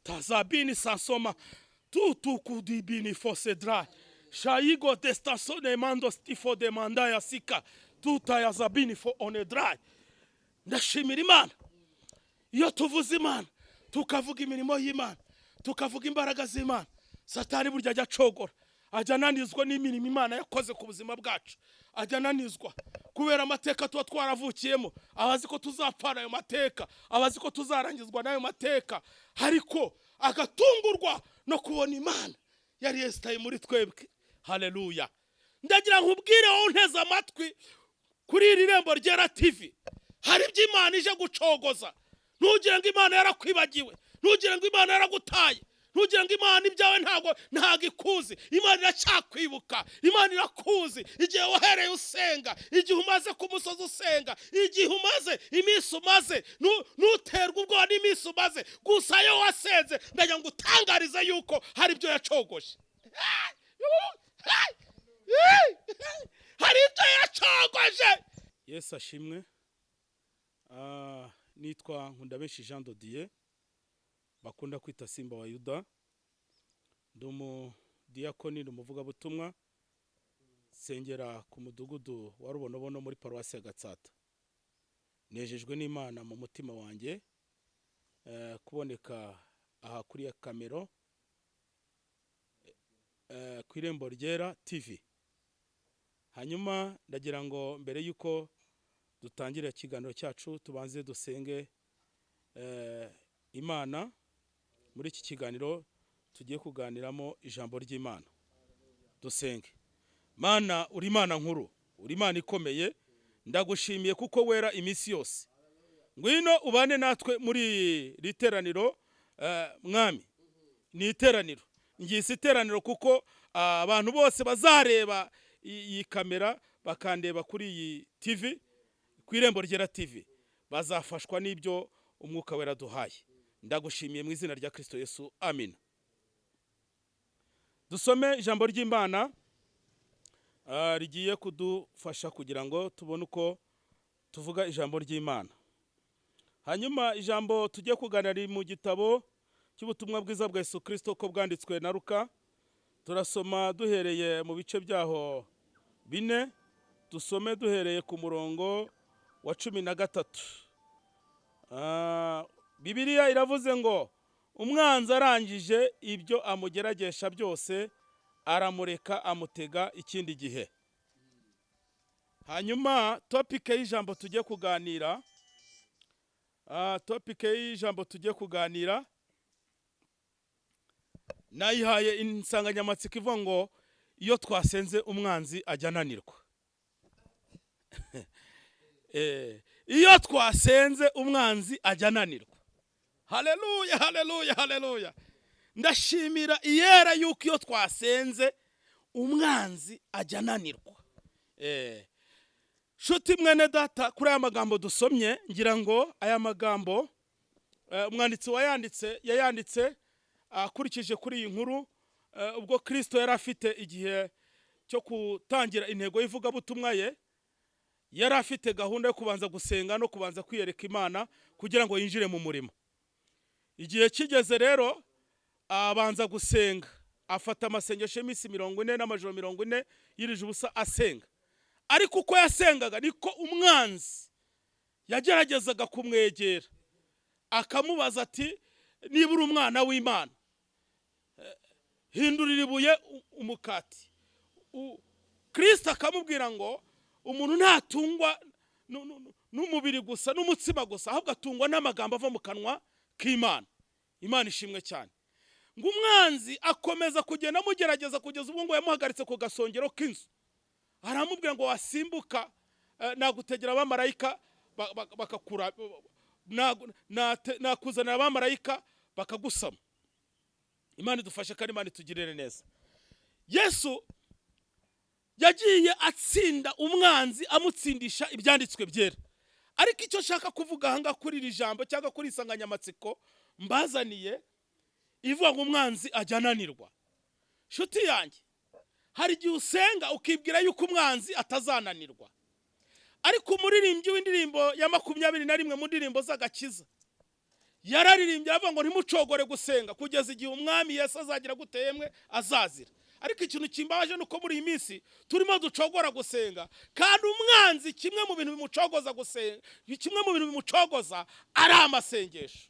Tazabini sansoma tutukudibini fosedra shaigo destasone mando stifo de manda ya sika tuta ya zabini fo onedra. Ndashimira Imana. Iyo tuvuze Imana, tukavuga imirimo y'Imana, tukavuga imbaraga z'Imana, Satani burya ajya acogora, ajya ananizwa n'imirimo Imana yakoze ku buzima bwacu. Ajya ananizwa kubera amateka tuba twaravukiyemo, abazi ko tuzapfana ayo mateka, abazi ko tuzarangizwa n'ayo mateka, ariko agatungurwa no kubona Imana yari yesitaye muri twebwe. Haleluya! Ndagira nkubwire wowe unteze amatwi kuri iri Rembo Ryera TV, hari ibyo Imana ije gucogoza. Ntugire ngo Imana yarakwibagiwe, ntugire ngo Imana yaragutaye, ntugire ngo Imana ibyawe ntabwo ikuzi. Imana iracyakwibuka, Imana irakuzi. Igihe wahereye usenga, igihe umaze ku musozi usenga, igihe umaze, iminsi umaze, ntuterwe ubwoba n'iminsi umaze gusa. Iyo wasenze, ndagira ngo utangarize yuko hari ibyo yacogoje, hari ibyo yacogoje. Yesu ashimwe. Nitwa Nkundabenshi Jean Dodier, bakunda kwita Simba wa Yuda. Ndi umudiyakoni, ni umuvugabutumwa, nsengera ku mudugudu wa Rubonobono muri paruwasi ya Gatsata. Nejejwe n'Imana mu mutima wanjye kuboneka aha kuri ya kamero ku Irembo Ryera TV. Hanyuma ndagira ngo mbere y'uko dutangira ikiganiro cyacu tubanze dusenge Imana muri iki kiganiro tugiye kuganiramo ijambo ry'Imana. Dusenge. Mana, uri Imana nkuru, uri Imana ikomeye, ndagushimiye kuko wera iminsi yose. Ngwino ubane natwe muri iri teraniro. Mwami, ni iteraniro, ngise iteraniro kuko abantu bose bazareba iyi kamera, bakandeba kuri iyi TV, ku Irembo Ryera TV, bazafashwa n'ibyo Umwuka Wera duhaye. Ndagushimiye mu izina rya Kirisito Yesu, amina. Dusome ijambo ry'Imana rigiye kudufasha kugira ngo tubone uko tuvuga ijambo ry'Imana. Hanyuma ijambo tugiye kuganira riri mu gitabo cy'ubutumwa bwiza bwa Yesu Kirisito uko bwanditswe na Luka. Turasoma duhereye mu bice byaho bine, dusome duhereye ku murongo wa 13. Bibiliya iravuze ngo: "Umwanzi arangije ibyo amugeragesha byose, aramureka amutega ikindi gihe." Hanyuma topic y'ijambo tugiye kuganira, topic y'ijambo tugiye kuganira nayihaye insanganyamatsiko ivuga ngo: "Iyo twasenze umwanzi ajya ananirwa." Iyo twasenze umwanzi ajya ananirwa. Haleluya, haleluya, haleluya! Ndashimira Iyera yuko iyo twasenze umwanzi ajya ananirwa. Shuti mwene data, kuri aya magambo dusomye, ngira ngo aya magambo umwanditsi wayanditse yayanditse akurikije kuri iyi nkuru ubwo Kirisito yari afite igihe cyo gutangira intego y'ivugabutumwa ye. Yari afite gahunda yo kubanza gusenga no kubanza kwiyereka Imana kugira ngo yinjire mu murimo. Igihe kigeze rero abanza gusenga, afata amasengesho y'iminsi 40 n'amajoro 40 yirije ubusa asenga. Ariko uko yasengaga niko umwanzi yageragezaga kumwegera, akamubaza ati: "Niba uri umwana w'Imana, hindurira ibuye umukati." Kirisito akamubwira ngo umuntu ntatungwa n'umubiri gusa, n'umutsima gusa, ahubwo atungwa n'amagambo ava mu kanwa k'Imana. Imana ishimwe cyane. Ngo umwanzi akomeza kugenda amugerageza kugeza ubwo ngo yamuhagaritse ku gasongero k'inzu, aramubwira ngo: "Wasimbuka, nagutegera abamarayika bakakura, nakuzanira abamarayika bakagusama." Imana idufashe kandi Imana itugirire neza. Yesu yagiye atsinda umwanzi amutsindisha ibyanditswe byera. Ariko icyo nshaka kuvuga aha ngaha kuri iri jambo cyangwa kuri insanganyamatsiko mbazaniye ivuga ngo umwanzi ajya ananirwa, nshuti yanjye, hari igihe usenga ukibwira yuko umwanzi atazananirwa. Ariko umuririmbyi w'indirimbo ya 21 mu ndirimbo z'agakiza Yararirimbye avuga ngo ntimucogore gusenga kugeza igihe Umwami Yesu azagira gute yemwe azazira. Ariko ikintu kimbabaje ni uko muri iyi minsi turimo ducogora gusenga, kandi umwanzi kimwe mu bintu bimucogoza gusenga, kimwe mu bintu bimucogoza ari amasengesho.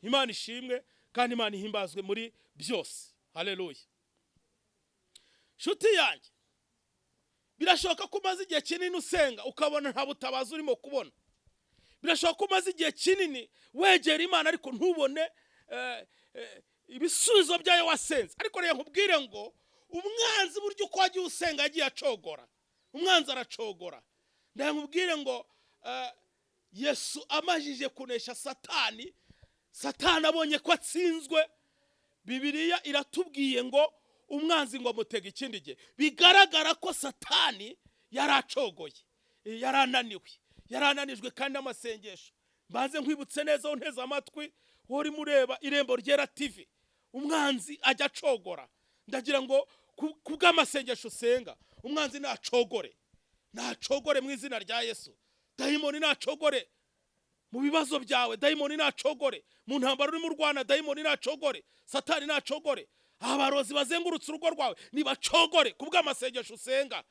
Imana ishimwe kandi Imana ihimbazwe muri byose. Haleluya! Nshuti yanjye, birashoboka ko umaze igihe kinini usenga ukabona nta butabazi urimo kubona. Birashoboka ko umaze igihe kinini wegera Imana ariko ntubone ibisubizo byayo wasenze. Ariko reka nkubwire ngo umwanzi buryo uko wagiye usenga yagiye acogora. Umwanzi aracogora. Nkubwire ngo Yesu amajije kunesha Satani, Satani abonye ko atsinzwe, Bibiliya iratubwiye ngo umwanzi ngo amutega ikindi gihe. Bigaragara ko Satani yari acogoye, yarananiwe, yarananijwe kandi amasengesho. Mbanze nkwibutse neza aho nteze amatwi, wowe urimo ureba Irembo Ryera TV, umwanzi ajya acogora. Ndagira ngo ku bw'amasengesho usenga, umwanzi nacogore, nacogore mu izina rya Yesu. Dayimoni nacogore mu bibazo byawe, dayimoni nacogore mu ntambara urimo urwana, dayimoni nacogore, Satani nacogore, abarozi bazengurutse urugo rwawe nibacogore ku bw'amasengesho usenga.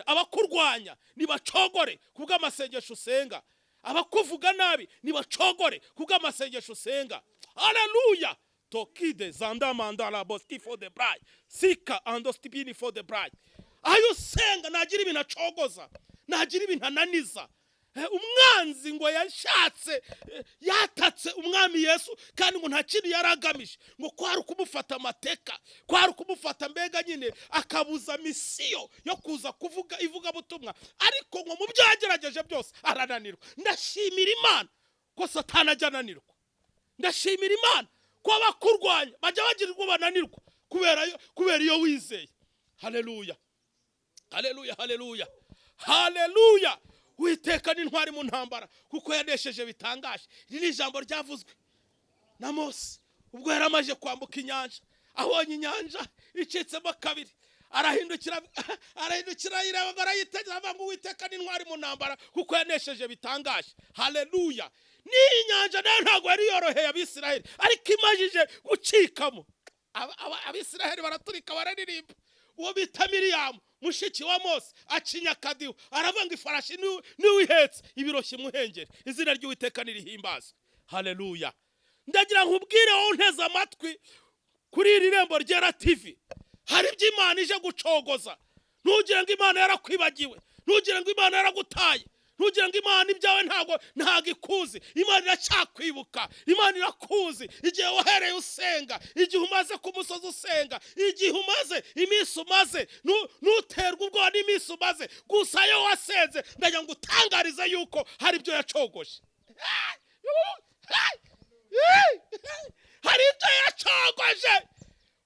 Abakurwanya nibacogore ku bw'amasengesho usenga, abakuvuga nabi nibacogore ku bw'amasengesho usenga. Haleluya! Tokide zandamandala bosti for the bride sika andostibini for the bride. Ayo usenga nagira ibintu acogoza, nagira ibintu ananiza. Umwanzi ngo yashatse, yatatse Umwami Yesu, kandi ngo nta kintu yari agamije, ngo kwari ukumufata amateka, kwari ukumufata mbega nyine akabuza mission yo kuza kuvuga ivugabutumwa. Ariko ngo mu byo yagerageje byose arananirwa. Ndashimira Imana ko Satani ajya ananirwa. Ndashimira Imana ko abakurwanya bajya bagira ubwo bananirwa kubera iyo wizeye. Haleluya, haleluya, haleluya, haleluya! Witeka n'intwari mu ntambara kuko yanesheje bitangaje. Iri ni ijambo ryavuzwe na Mose ubwo yari amaze kwambuka inyanja. Abonye inyanja icitsemo kabiri, arahindukira, arahindukira, ayireba, arayitegereza, avuga ngo Uwiteka n'intwari mu ntambara kuko yanesheje bitangaje. Haleluya! N'iyi nyanja nayo ntabwo yari yoroheye Abisiraheli, ariko imajije gucikamo, Abisiraheli baraturika bararirimba. Uwo bita Miriyamu mushiki wa Mose acinya akadiho, aravuga ngo ifarashi niwe ihetse ibiroshye imuhengeri. Izina ry'Uwiteka nirihimbazwe. Haleluya! Ndagira nkubwire wowe unteze amatwi kuri iri Rembo Ryera TV, hari ibyo Imana ije gucogoza. Ntugire ngo Imana yarakwibagiwe, ntugire ngo Imana yaragutaye, ntugire ngo Imana ibyawe ntabwo ikuzi. Imana iracyakwibuka, Imana irakuzi. Igihe wahereye usenga, igihe umaze ku musozi usenga, igihe umaze, iminsi umaze, ntuterwe ubwoba n'iminsi umaze. Gusa iyo wasenze, ndagira ngo utangarize yuko hari ibyo yacogoje, hari ibyo yacogoje.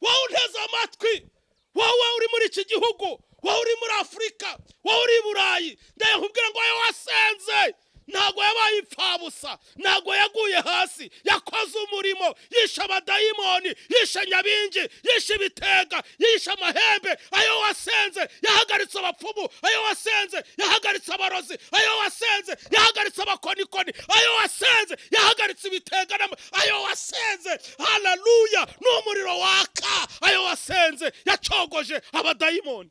Wowe unteze amatwi, wowe uri muri iki gihugu, wowe uri muri Afurika, wowe uri i Burayi, ndayakubwira ngo wowe wasenze ntabwo yabaye impfabusa, ntabwo yaguye hasi. Yakoze umurimo, yishe abadayimoni, yishe nyabingi, yishe ibitega, yishe amahembe. Ayo wasenze yahagaritse abapfumu, ayo wasenze yahagaritse abarozi, ayo wasenze yahagaritse abakonikoni, ayo wasenze yahagaritse ibitega, ayo wasenze, haleluya, n'umuriro waka. Ayo wasenze yacogoje abadayimoni.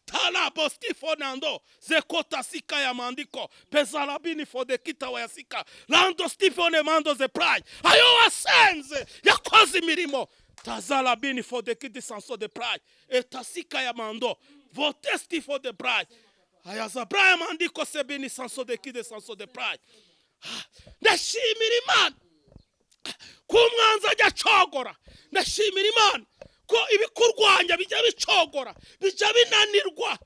Talabostifo zekota sika ya maandiko pezalabini fodekita wayasika lando stifone mando ze pray. Ayo wasenze yakoze imirimo. Tazalabini fodekiti sanso de pray etasika ya mando votestifo de pray ayaza braya maandiko sebini sanso de kide sanso de pray. Ndashimira Imana ko umwanzi ajya acogora. Ndashimira Imana ko ibikurwanya bijya bicogora, bijya binanirwa.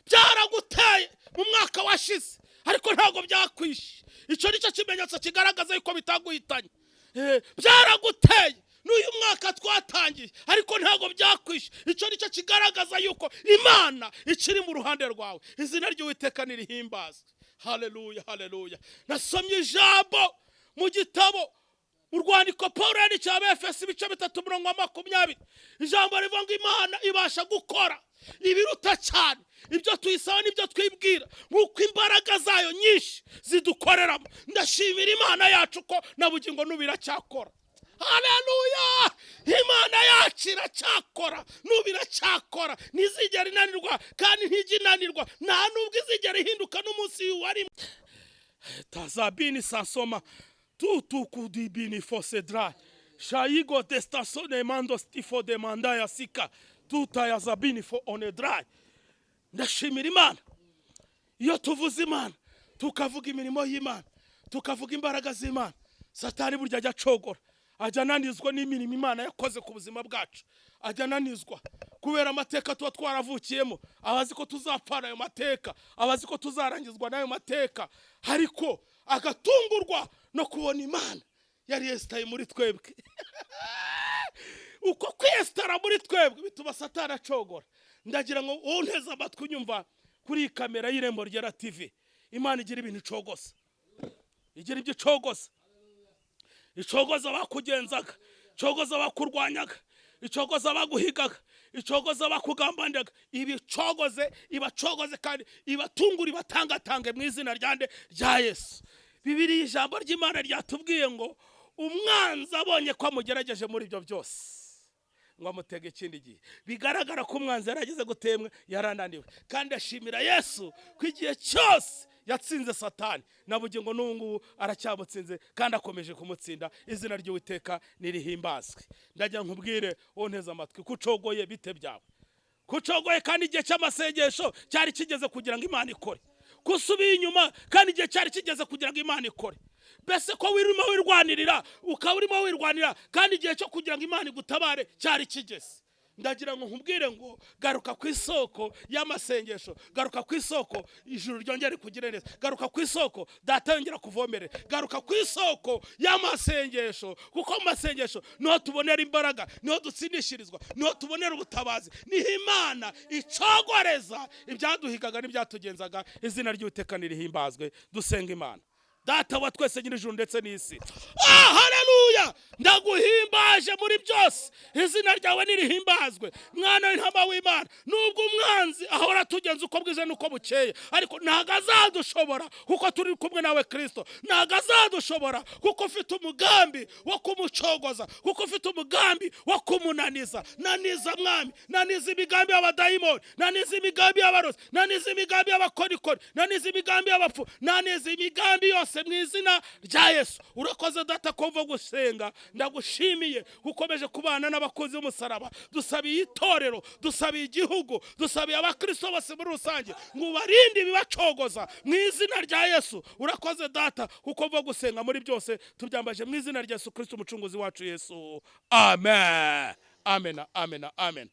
Byaraguteye mu mwaka washize ariko ntabwo byakwishe. Icyo ni cyo kimenyetso kigaragaza yuko bitaguhitanye. Byaraguteye n'uyu mwaka twatangiye ariko ntabwo byakwishe. Icyo ni cyo kigaragaza yuko Imana ikiri mu ruhande rwawe. Izina ry'Uwiteka nirihimbazwe. Haleluya, haleluya! Nasomye ijambo mu gitabo, mu rwandiko Paul yandikiye Abefesi, ibice 3 umurongo wa 20, ijambo rivuga ngo Imana ibasha gukora Ibiruta cyane ibyo tuyisaba n'ibyo twibwira, nk'uko imbaraga zayo nyinshi zidukoreramo. Ndashimira Imana yacu ko na bugingo n'ubu iracyakora. Haleluya! Imana yacu iracyakora, n'ubu iracyakora, ntizigera inanirwa kandi ntijya inanirwa, nta nubwo izigera ihinduka n'umunsi warimo. Tazabini sansoma tutukudibini fosedra shaigo destasone mando stifo de mandaya sika tutayazabini fo onedrai. Ndashimira Imana. Iyo tuvuze Imana, tukavuga imirimo y'Imana, tukavuga imbaraga z'Imana, Satani burya ajya acogora, ajya ananizwa n'imirimo Imana yakoze ku buzima bwacu. Ajya ananizwa kubera amateka tuba twaravukiyemo. Abazi ko tuzapfana ayo mateka, abazi ko tuzarangizwa n'ayo mateka, ariko agatungurwa no kubona Imana yari yesitaye muri twebwe. Uko kwiyesitara muri twebwe bituma Satani acogora. Ndagira ngo wowe unteze amatwi, unyumva kuri iyi kamera y'Irembo Ryera TV, Imana igira ibintu icogoza, igira ibyo icogoza. Icogoza bakugenzaga, icogoza bakurwanyaga, icogoza baguhigaga, icogoza bakugambaniraga. Ibicogoze, ibacogoze kandi ibatungure, ibatangatange mu izina rya nde? Rya Yesu. Bibiri, ijambo ry'Imana ryatubwiye ngo umwanzi abonye ko amugerageje muri ibyo byose, ngo amutege ikindi gihe. Bigaragara ko umwanzi yarageze gutemwe, yarananiwe. Kandi ashimira Yesu ko igihe cyose yatsinze Satani, na bugingo n'ubu ngubu aracyamutsinze kandi akomeje kumutsinda. Izina ry'Uwiteka nirihimbazwe. Ndajya nkubwire wowe nteze amatwi, ko ucogoye bite byawe, ko ucogoye kandi igihe cy'amasengesho cyari kigeze kugira ngo Imana ikore, ko usubiye inyuma kandi igihe cyari kigeze kugira ngo Imana ikore, mbese ko wirimo wirwanirira, ukaba urimo wirwanira kandi igihe cyo kugira ngo Imana igutabare cyari kigeze. Ndagira ngo nkubwire ngo garuka ku isoko y'amasengesho, garuka ku isoko, ijuru ryongere kugire neza. Garuka ku isoko, Data yongera kuvomere. Garuka ku isoko y'amasengesho, kuko mu masengesho niho tubonera imbaraga, niho dutsindishirizwa, niho tubonera ubutabazi, niho Imana icogoreza ibyaduhigaga n'ibyatugenzaga. Izina ry'Uwiteka nirihimbazwe. Dusenga Imana. Data wa twese, nyir'ijuru ndetse n'isi, ah, haleluya! Ndaguhimbaje muri byose, izina ryawe nirihimbazwe. Mwana w'intama w'Imana, nubwo umwanzi ahora atugenza uko bwije n'uko bukeye, ariko ntabwo azadushobora kuko turi kumwe nawe Kirisito. Ntabwo azadushobora kuko ufite umugambi wo kumucogoza, kuko ufite umugambi wo kumunaniza. Naniza, Mwami, naniza imigambi y'abadayimoni, naniza imigambi y'abarozi, naniza imigambi y'abakorikori, naniza imigambi y'abapfu, naniza imigambi yose mu izina rya Yesu. Urakoze, Data, ko mva gusenga. Ndagushimiye ukomeje kubana n'abakozi b'umusaraba. Dusabiye itorero, dusabiye igihugu, dusabiye abakristo bose muri rusange ngo ubarinde ibibacogoza mu izina rya Yesu. Urakoze, Data, kuko mva gusenga. Muri byose tubyambaje mu izina rya Yesu Kristo, umucunguzi wacu Yesu. Amen, amen, amen, amen.